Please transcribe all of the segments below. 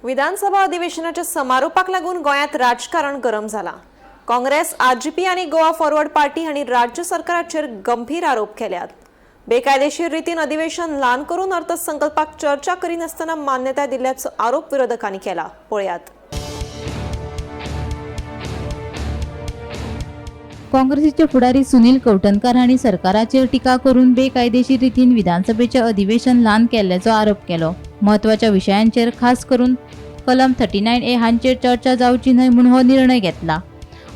विधानसभा अधिवेशनाच्या समारोपाक लागून गोंयांत राजकारण गरम जाला. काँग्रेस, आरजीपी आनी गोवा फॉरवर्ड पार्टी हांणी राज्य सरकाराचेर गंभीर आरोप केल्यात. बेकायदेशीर रितीन अधिवेशन ल्हान करून अर्थसंकल्पाक चर्चा करिनासतना मान्यताय दिल्ल्याचो आरोप विरोधकांनी केला. पळयात. काँग्रेसीचे फुडारी सुनील कवठणकार हांणी सरकाराचेर टिका करून बेकायदेशीर रितीन विधानसभेचें अधिवेशन ल्हान केल्ल्याचो आरोप केलो. म्हत्वाच्या विशयांचेर, खास करून कलम 39ए हांचेर चर्चा जावची न्हय म्हूण हो निर्णय घेतला,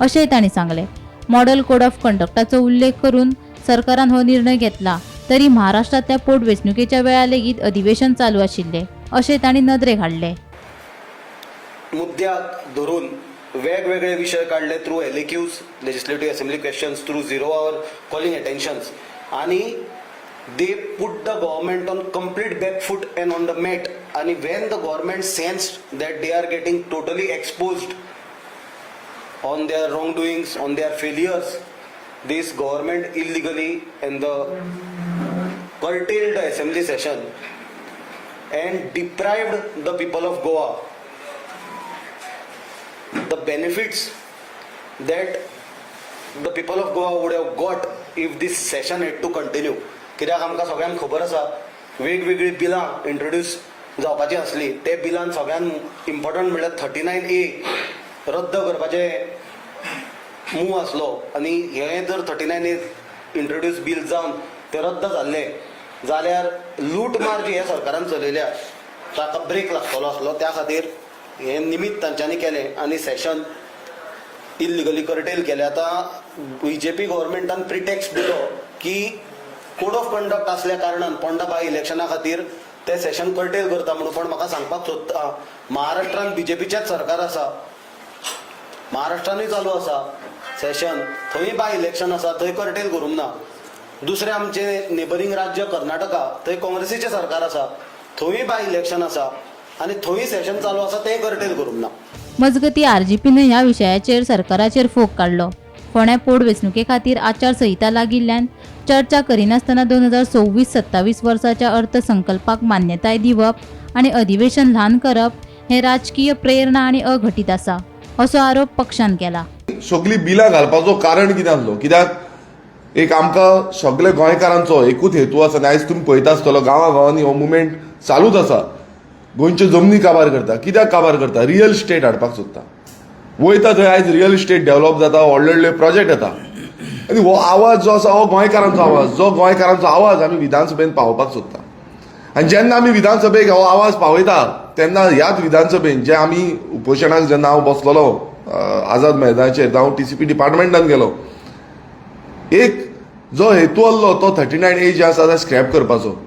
अशेंय तांणी सांगलें. मॉडेल कोड ऑफ कंडक्टाचो उल्लेख करून सरकारान हो निर्णय घेतला, तरी महाराष्ट्रांतल्या पोटवेंचणुकेच्या वेळार लेगीत अधिवेशन चालू आशिल्लें, अशें तांणी नदरेक हाडलें. मुद्द्याक धरून वेगवेगळे विशय काडले through LAQs, Legislative Assembly Questions, through Zero Hour calling attentions, आणि they put the government on complete back foot and on the mat. आणि when the government sense that they are getting totally exposed on their wrongdoings, on their failures, this government illegally and the curtailed the assembly session and deprived the people of Goa the benefits that the people of Goa would have got if this session had to continue. कित्याक आमकां सगळ्यांक खबर आसा, वेगवेगळीं बिलां introduce जावपाची आसली. ते बिलान सगळ्यात इम्पॉर्टंट म्हणल्यार 39ए रद्द करपाचें मूव आसलो आनी हें जर 39ए इंट्रोड्यूस बील जावन तें रद्द जाल्लें जाल्यार लूटमार जी ह्या सरकारान चलयल्या ताका ब्रेक लागतलो आसलो. त्या खातीर हें निमित्त तांच्यांनी केलें आनी सेशन इल्लिगली कर्टेल केलें. आतां बीजेपी गव्हर्मेंटान प्रिटेक्स्ट दिलो की कोड ऑफ कंडक्ट आसल्या कारणान पोंडा बाय इलेक्शना खातीर ते सेशन कर्टेल करता म्हणून. पण म्हाका सांगपाक सोदता, महाराष्ट्रान बीजेपीचेंच सरकार आसा, महाराष्ट्रानूय चालू आसा सेशन, थंय बाय इलेक्शन आसा, थंय कर्टेल करूंक ना. दुसरें आमचें नेबरींग राज्य कर्नाटका, थंय काँग्रेसीचें सरकार आसा, थंयूय बाय इलेक्शन आसा आनी थंय सेशन चालू आसा, तें कर्टेल करूंक ना. मजगतीं, आरजीपीन ह्या विशयाचेर सरकाराचेर फोग काडलो. फोंड्या पोटवेंचणुके खातीर आचारसंहिता लागिल्ल्यान चर्चा करिनासतना 2026-27 वर्साच्या अर्थसंकल्पाक मान्यताय दिवप आनी अधिवेशन ल्हान करप हें राजकीय प्रेरणा आनी अघटीत आसा, असो आरोप पक्षान केला. सगळीं बिलां घालपाचो कारण कितें आसलो? कित्याक एक आमकां सगळे गोंयकारांचो एकूच हेतू आसा आनी आयज तुमी पळयता आसतलो, गांवा गांवांनी हो मुवमेंट चालूच आसा. गोंयच्यो जमनी काबार करता. कित्याक काबार करता? रियल इस्टेट हाडपाक सोदता. वयता थंय आयज रियल इस्टेट डेव्हलप जाता, व्हडले व्हडले प्रोजेक्ट येता आनी हो आवाज जो आसा हो गोंयकारांचो आवाज, जो गोंयकारांचो आवाज आमी विधानसभेन पावोवपाक सोदता. आनी जेन्ना आमी विधानसभेक हो आवाज पावयता, तेन्ना ह्याच विधानसभेन जे आमी उपोशणाक जेन्ना हांव बसलेलो आझाद मैदानाचेर, जावं टीसीपी डिपार्टमेंटान गेलो, एक जो हेतू आहलो तो 39ए जे आसा ते स्क्रॅप करपाचो.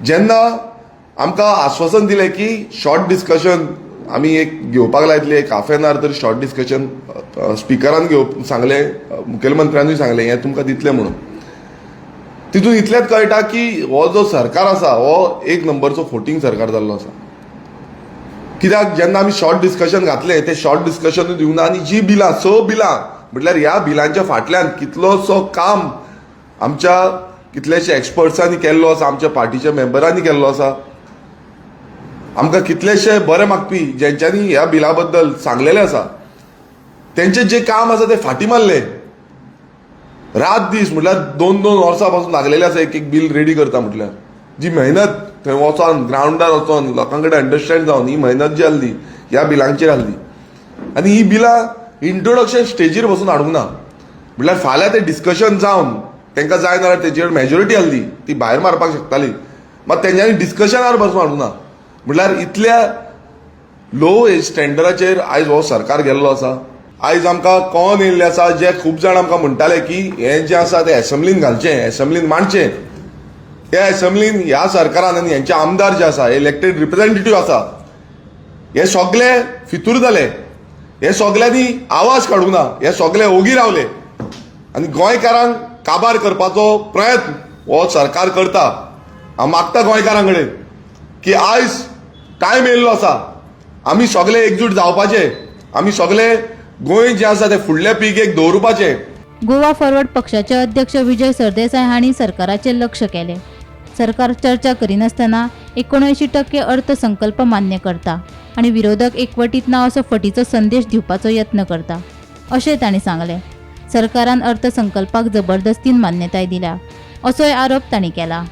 जेन्ना आमकां आश्वासन दिलें की शॉर्ट डिस्कशन आमी एक घेवपाक लायतले, एक हाफ एन आवर तरी शॉर्ट डिस्कशन स्पिकरान घेव सांगलें, मुखेलमंत्र्यानूय सांगलें, हें तुमकां दितलें म्हणून. तितून इतलेंच कळटा की हो जो सरकार आसा हो एक नंबरचो फोटींग सरकार जाल्लो आसा. कित्याक जेन्ना आमी शॉर्ट डिस्कशन घातलें, तें शॉर्ट डिस्कशनूय दिवंक ना. आनी जी बिलां, स बिलां, म्हटल्यार ह्या बिलांच्या फाटल्यान कितलोसो काम आमच्या कितलेशे एक्सपर्ट्सांनी केल्लो आसा, आमच्या पार्टीच्या मेंबरांनी केल्लो आसा, आमकां कितलेशे बरे मागपी जेंच्यांनी ह्या बिला बद्दल सांगलेलें आसा, तेंचें जें काम आसा तें फाटीं मारलें. रात दीस, म्हटल्यार दोन दोन वर्सां पासून लागलेले आसा एक एक बील रेडी करता. म्हटल्यार जी मेहनत थंय वचोन, ग्रावंडार वचोन, लोकां कडेन अंडरस्टँड जावन ही मेहनत जी आसली ह्या बिलांचेर आसली आनी ही बिलां इंट्रोडक्शन स्टेजीर बसून हाडूंक ना. म्हटल्यार फाल्यां तें डिस्कशन जावन तांकां जाय नाल्यार तेजेर मेजॉरिटी आसली, ती भायर मारपाक शकताली, मात तेंच्यांनी डिस्कशनार बसून हाडूंक ना. म्हटल्यार इतल्या लो स्टँडर्डाचेर आयज हो सरकार गेल्लो आसा. आयज आमकां कळोन येयल्लें आसा, जे खूब जाण आमकां म्हणटाले की हें जें आसा तें एसेंब्लीन घालचें, एसेंब्लीन मांडचें, त्या एसेंब्लीन ह्या सरकारान आनी हेंचे आमदार जे आसा, इलेक्टेड रिप्रेझेंटेटीव आसा, हे सगळे फितूर जाले. हे सगळ्यांनी आवाज काडूंक ना, हे सगळे ओगी रावले आनी गोंयकारांक काबार करपाचो प्रयत्न हो सरकार करता. हांव मागता गोंयकारां कडेन की आयज टायम येयल्लो आसा, आमी सगळे एकजूट जावपाचे, आमी सगळे गोंय जें आसा तें फुडल्या पिळगेक दवरुपाचें. गोवा फॉरवर्ड पक्षाचे अध्यक्ष विजय सरदेसाय हांणी सरकाराचेर लक्ष केलें. सरकार चर्चा करिनासतना 79% अर्थसंकल्प मान्य करता आनी विरोधक एकवटीत ना असो फटीचो संदेश दिवपाचो यत्न करता, अशें तांणी सांगलें. सरकारान अर्थसंकल्पाक जबरदस्तीन मान्यताय दिल्या, असोय आरोप तांणी केला.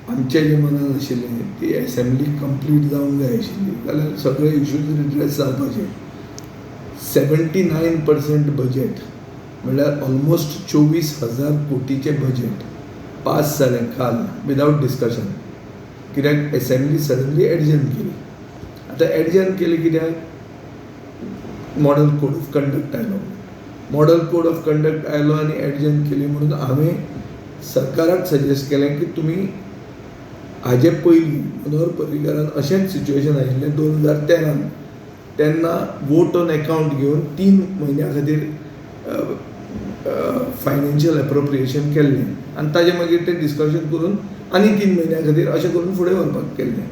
आमच्या जे मनान आशिल्लें ती एसेंब्ली कंप्लीट जावंक जाय आशिल्ली, जाल्यार सगळे इश्यूज रिड्रेस जावपाचे. 79% बजेट म्हणल्यार ऑलमोस्ट 24,000 कोटीचें बजेट पास जालें काल विदावट डिस्कशन, कित्याक एसेंब्ली सडनली एडजर्न केली. आतां एडजर्न केली कित्याक? मॉडल कोड ऑफ कंडक्ट आयलो. मॉडल कोड ऑफ कंडक्ट आयलो आनी एडजर्न केली म्हणून हांवें सरकाराक सजेस्ट केलें की तुमी हाजे पयलीं मनोहर पर्रीकारान अशेंच सिच्युएशन आशिल्लें 2013न, तेन्ना वोट ऑन एकावंट घेवन 3 म्हयन्या खातीर फायनान्शियल एप्रोप्रिएशन केल्लें आनी ताजे मागीर तें डिस्कशन करून आनी 3 म्हयन्या खातीर अशें करून फुडें व्हरपाक केल्लें.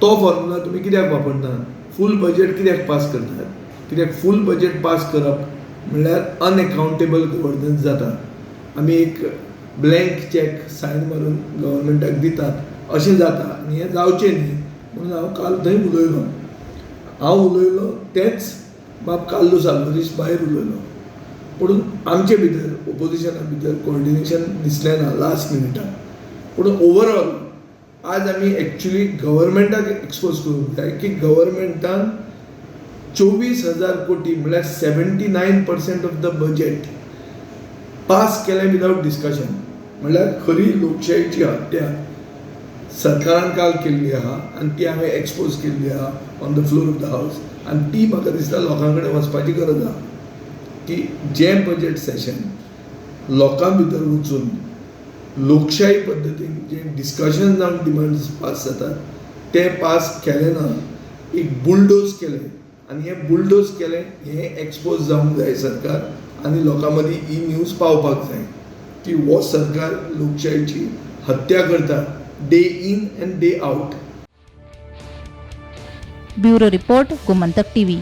तो फॉर्मुला तुमी कित्याक वापरना? फूल बजेट कित्याक पास करतात? कित्याक फूल बजेट पास करप म्हणल्यार अनएकाउंटेबल गव्हर्नन्स जाता. आमी एक ब्लँक चॅक सायन मारून गव्हर्मेंटाक दितात अशें जाता आनी हें जावचें न्ही म्हणून हांव काल थंय उलयलो. हांव उलयलो तेंच बाब कार्लूस आल्वारीस भायर उलयलो, पूण आमचे भितर ओपोजिशना भितर कोऑर्डिनेशन दिसलें ना लास्ट मिनिटाक. पूण ओवरऑल आज आमी एक्चुली गव्हर्मेंटाक एक्सपोज करूंक जाय की गव्हर्मेंटान 24,000 कोटी म्हणल्यार 79% ऑफ the budget pass केलें विदावट डिस्कशन, म्हणल्यार खरी लोकशाहीची हत्या सरकारान काल केल्ली आहा आनी ती हांवें एक्सपोज केल्ली आहा on the floor of the house. आनी ती म्हाका दिसता लोकां कडेन वचपाची गरज आहा की जें बजेट सेशन लोकां भितर वचून लोकशाही पद्दतीन जें डिस्कशन जावन डिमांड्स पास जातात तें पास केलें ना, एक बुलडोज केलें आनी हें बुलडोज केलें हें एक्सपोज जावंक जाय सरकार आनी लोकां मदीं ही न्यूज पावपाक जाय की हो सरकार लोकशाहीची हत्या करता day in and day out. Bureau report, Gomantak TV.